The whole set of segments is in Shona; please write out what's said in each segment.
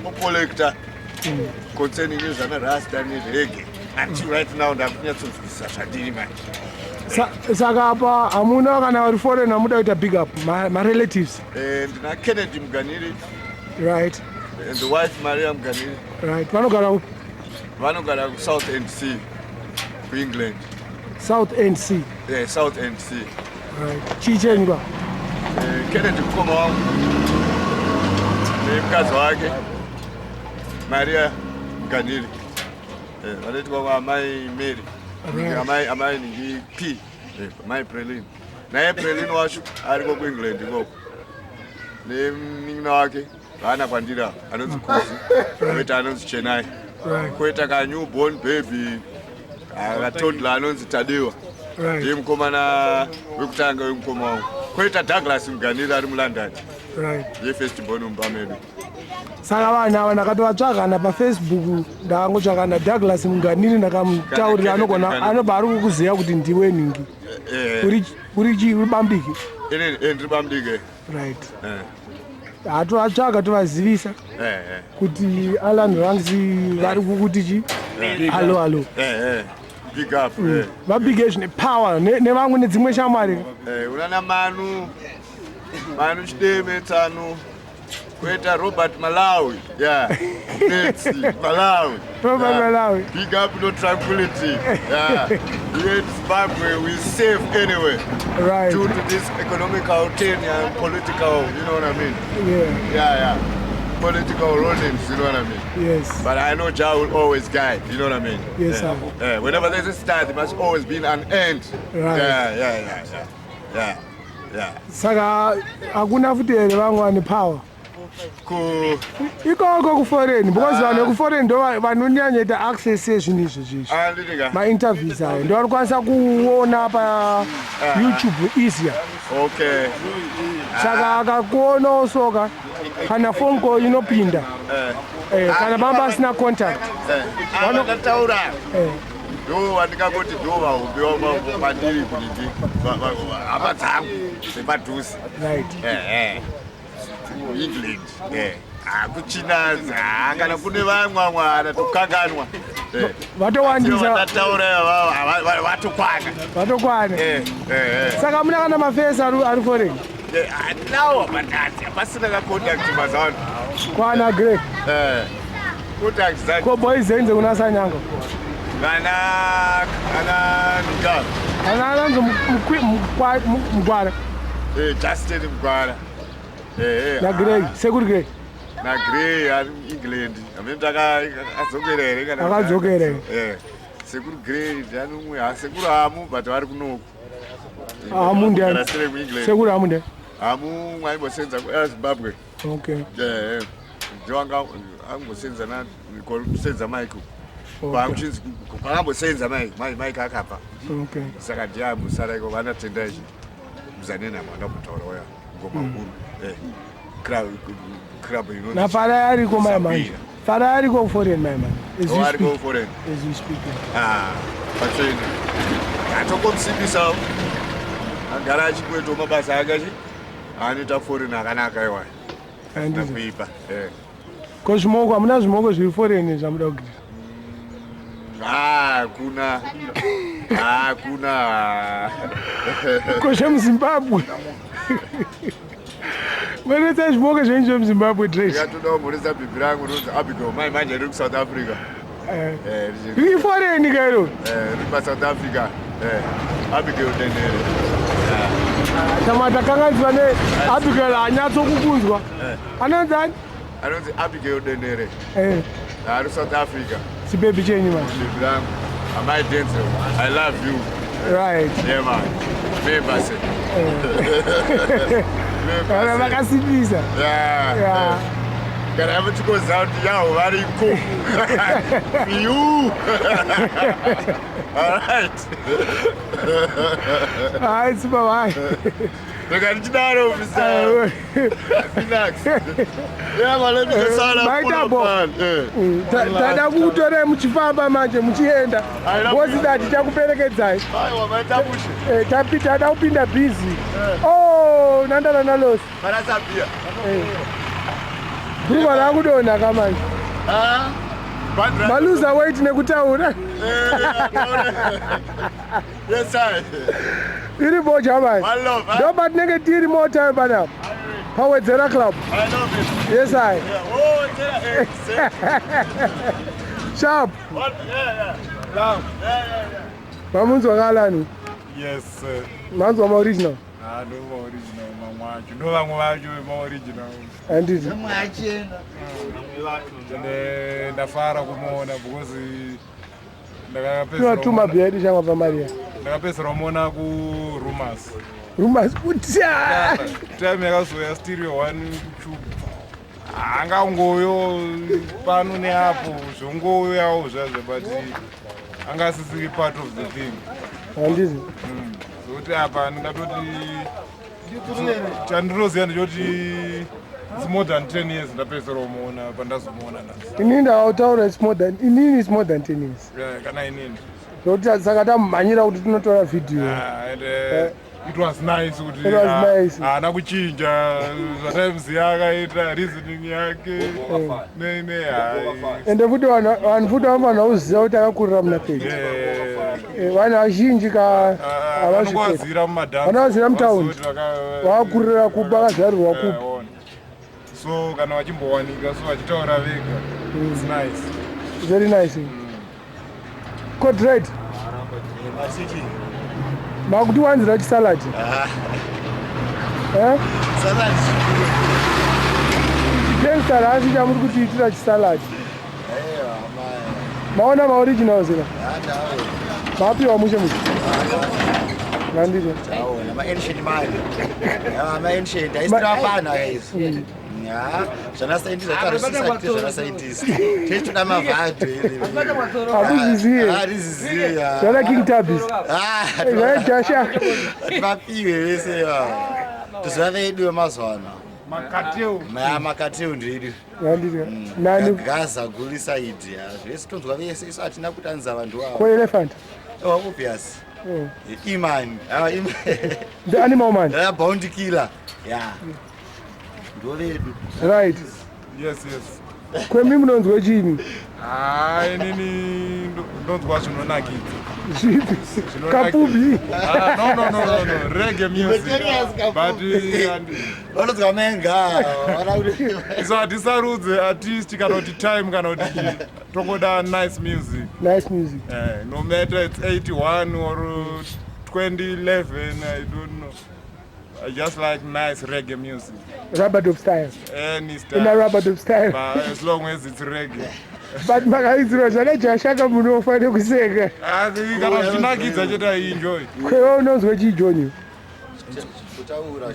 Ndakambocollecta concerning nezvana rasta nereggae until right now ndakunyatsonzwisisa zvandiri manje. Saka apa hamuna kana vari foreign amuda kuita big up, marelatives? Ndina Kennedy Muganiri. And the wife Maria Muganiri. Right, vanogara kupi? Vanogara kuSouth End C, kuEngland. South End C? Yeah, South End C. Right, chii chenyu ka? Kennedy mukoma wangu nemukadzi wake Maria Muganiri. Vanoitwa kwaamai Mary. Amai ningi P, amai Prelin. Naye Prelin wacho ariko kuEngland ikoko nemunin'ina wake vaana kwandiri apa anonzi Kuzi, koita anonzi Chenai, koita ka newborn baby akatoddler anonzi Tadiwa. Ndiye mukomana wekutanga wemukoma wangu. Koita Douglas Muganiri ari muLondon. Ndiye first born mumba medu. Saka vanhu ava ndakatovatsvagana paFacebook, ndakangotsvagana Douglas Muganiri, ndakamutaurira, anogona anobva ari kukuziva kuti ndiwe nhingi. Uri chi, uri bamudiki? Inini ndiri bamudiki. Right, hatovatsvaga tovazivisa kuti Alan Ranks vari kukuti chi hallo hallo. Big up. Vabige zvine power nevamwe nedzimwe shamwari. Unana Manu, Manu Chideme Tsano, koita Robert Malawi, yeah, Nancy, Malawi. Robert. Malawi. Big up, no tranquility, yeah. Here in Zimbabwe we safe anyway due to this economical turn and political, you know what I mean? Yeah. Yeah, political rulings, you know what I mean? Yes. But I know Jah will always guide, you know what I mean? Yes, Yeah. sir. Yeah, whenever there's a start, there must always be an end. Yeah. Saka hakuna futi here vamwe vane power Ku ikoko kuforeign? Because vanhu vekuforeign ndo vanonyanyaita access yezvinhu izvi zvizvi. Andidika. Mainterviews ayo ndo vanokwanisa kuona paYouTube easier. Saka akakuonawo soka kana phone call inopinda, kana pamba asina contact. Ndataura. Ndo vandingangoti ndo vahombe kwandiri kuniki hama dzangu dzepadhuze. England hakuchina kana kune vamwe vamwe anatokanganwa. Vatowandisa. Vataura vatokwana. Vatokwana. Saka muna kana mafesi ari foreign? Nawo, but hapasina kacontact mazuva ano. Kwana Greg? Contact dzacho. Ko boys zenze kuna Sanyanga? Ana Nika. Ana anonzi Mugwara. Justin Mugwara. NaGrey, sekuri Grey. NaGrey ari England, amene akadzokera here kana? Akadzokera. Sekuru Grey ndiani umwe? Ha, sekuru Hamu, but vari kunoku. Hamu ndiani? Kana sere kuEngland. Sekuru Hamu ndiani? Hamu mwaimbosenza kuZimbabwe. Ndiwanga angosenza na kusenza Mike. Kwakuchinzi kwakambosenza Mike, Mike akabva. Saka ndiye ambosara iko vanatenda ichi muzanena mwandambotaura uya ngoma huru. Club inonzi Nafara ariko mai manje. Sabina. Fara ariko foreign mai manje. As Oh, we ariko speak. foreign. As we speak. Ah, pachena. Atongomusimbisa agara achingoitawo mabasa ake achi anoita foreign akanaka iwayo. Handiti. Kuipa. Ko zvimoko, hamuna zvimoko zviri foreign zvamuda kugira? Hakuna. Hakuna. Ko zvemuZimbabwe? Mweretsai zvimoko zvenyu zvemuZimbabwe dress. Ndikatoda kumhoresa bhibhi rangu rinonzi Abigail. Mai manje riri kuSouth Africa. Iforeign kairo? Riri paSouth Africa. Abigail Dendere. Chama takanganiswa neAbigail anyatsokukunzwa. Anonzi ani? Anonzi Abigail Dendere. Ari South Africa. Chibhebhi chenyu manje. Bhibhi rangu. Amai Denzel. I love you. Yeah man. Members. Kana vakasimbisa. Yeah. Kana muchikoziva kuti yaho variko. You. All right. Hai, tsipa vai. Rega ndichidaro, Mr. Phoenix. Yeah, man, let me just sign up. Maita bo. Tada kukutorai muchifamba manje muchienda. Bosi dati tichakuperekedzai. Aiwa, maita mushe. Tada kupinda busy. Oh, nandala nalosi. Marasabia. Bhurugwa rakudonha kamanje. Maluza weight nekutaura. Yes, sir. Iri boja manje. One love, huh? Ndo patinenge tiri more time panapa. Pawedzera Club. I love it. Yes, I. Yeah. Oh, yeah. Eh, Sharp. What? Yeah, yeah. Love. Yeah, yeah, yeah. Mamunzwa kalani? Yes, sir. Manzwa maoriginal. Ah, ndo maoriginal mamwe acho. Ndo vamwe vacho vemaoriginal. Handiti. Ende ndafara kumuona because Tinotuma bhedi shamwa paMaria. ndakapedzisira kumuona kuRumas. Rumas kutya. Time yakazouya Stereo One kuTube. Angangoyo pano neapo zvongouyawo zvazvo, but anga asisiri part of the thing. Handiti. Zvokuti apa ndingatoti chandinoziva ndechoti it's more than 10 years ndapedzisira kumuona pandazomuona nhasi. Inini ndakataura it's more than, inini it's more than 10 years. Yeah, kana inini. Zvokuti saka tamhanyira kuti tinotora video. Ah, and it was nice kuti It was nice. haana kuchinja zvataimuziva akaita reasoning yake ne hai. Ende futi vanhu futi vanofanira kuziva kuti akakurira muna page. Vanhu vazhinji ka havazvikoni. Vanongowazira mumadhanzi. Vanovazira mutaundi. Vakakurira kupi, vakazvarirwa kupi. So kana vachimbowanika so vachitaura vega, it's nice. Very nice. Code Red. Makutiwanzira chisalad. Eh? Salad. Gangster hasi chamuri kutiitira chisalad. Maona maoriginals ina. Mapiwa mushe mushe. Ngandizvo. Aona ma-ancient manje. Ma-ancient aisitafana guys. Ya, zvana scientist atarisisati zvana scientist. Tichitoda mavhadho. Hakuzviziye. Hatiziziye. Zvana King Tabis. Ah, Zvana Jasha. Vapiwe vese va. Toziva vedu vemazuva ano. Makateu. Makateu ndedu. Ngandizvo. Nani Gaza guli side ya. Zvese tonzwa vese isu hatina kutanza vantu ava. ko elephant. Oh, obvious. Iman. Ah, Iman. The animal man. Yeah, bounty killer. Yeah. Ndovedu. Right. Yes. Kwemi munonzwa chini? Ah, inini ndonzwa zvinonakidza. Zvipi? Kapubi. Ah, no. Reggae music. But Vanonzwa menga. Vana kuti so hatisarudze artist kana kuti time kana kuti chii. Tongoda nice music. Nice music. No matter it's 81 or 2011, I don't know. I just like nice reggae music. Rubber style. Any style. In a rubber style. But as long as it's reggae. But makaidzirwa zvakajashaka munofa nekuseka. Ah, kana zvichinakidza chete, I enjoy. Kwewe unonzwa chii, John? Kutaura.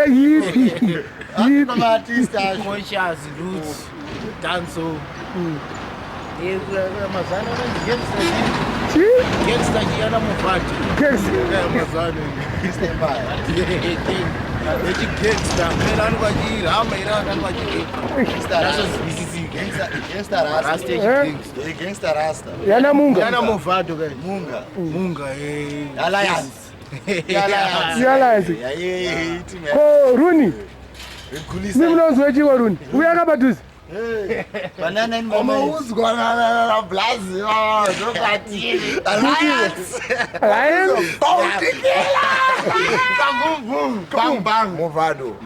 Yipi? Yipi? Maartist acho. Conscious roots dancehall. Mazano anonzi gangster. Chii? Gangster chiyana muvhati. Gangster. Mazano echigangster mera anenge achirama ira anenge achirasozwisisika. Gangster rasta. Rasta yechigangster. Gangster rasta. Yana Munga. Yana Movado kai. Munga. Munga. Alliance. Alliance. Yeah, yeah, team. Ko Runi. Rekulisa. Mi munonzwa chii Runi? Uya kapadhuze. Banana in my Umauzwa nablazi zvokati Alliance. Alliance. Bounty killer. Bang bang. Movado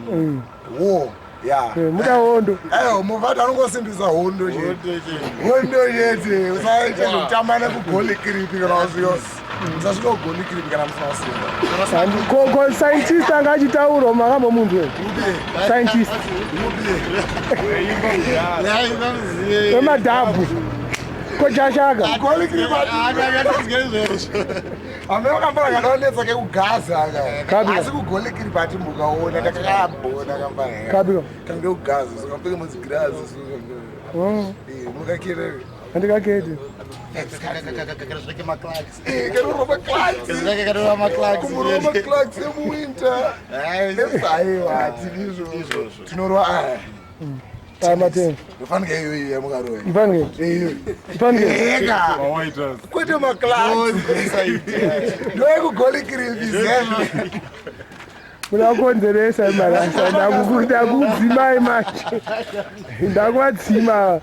wo ya. Muda hondo. Aiwa, Movado anongosimbisa hondo chete, hondo chete. Usaite zvekutamba nekugoli kiripi kana usiko, musasvika kugoli kiripi kana musina kusimba. Ko scientist anga achitaurwa makambomunzwa? Scientist. Wemadhabhu. Ko Jashaka. Goli kiripi amene kambara kanaonetsa kekugaza Kabila. ka, asi kugoli kiripi ati mukaona ndakakambona kambara Kabila. kange kugaza, so kapfeke muzigirazi mukakirere. Handikaketi. Kenorova Maclarks. kumurova maclarks emuwinter. Aiwa, hatidizvo, tinorova aya. Aya mateni. Ndofanike iyoyo yamukarova. Ifanike. Iyoyo. Ifanike. Eka. Mawaiters. Kwete maclarks, ndoyekugoli kiripi. Munakonzeresa marasa, ndakudzimai manje, ndakuvadzima.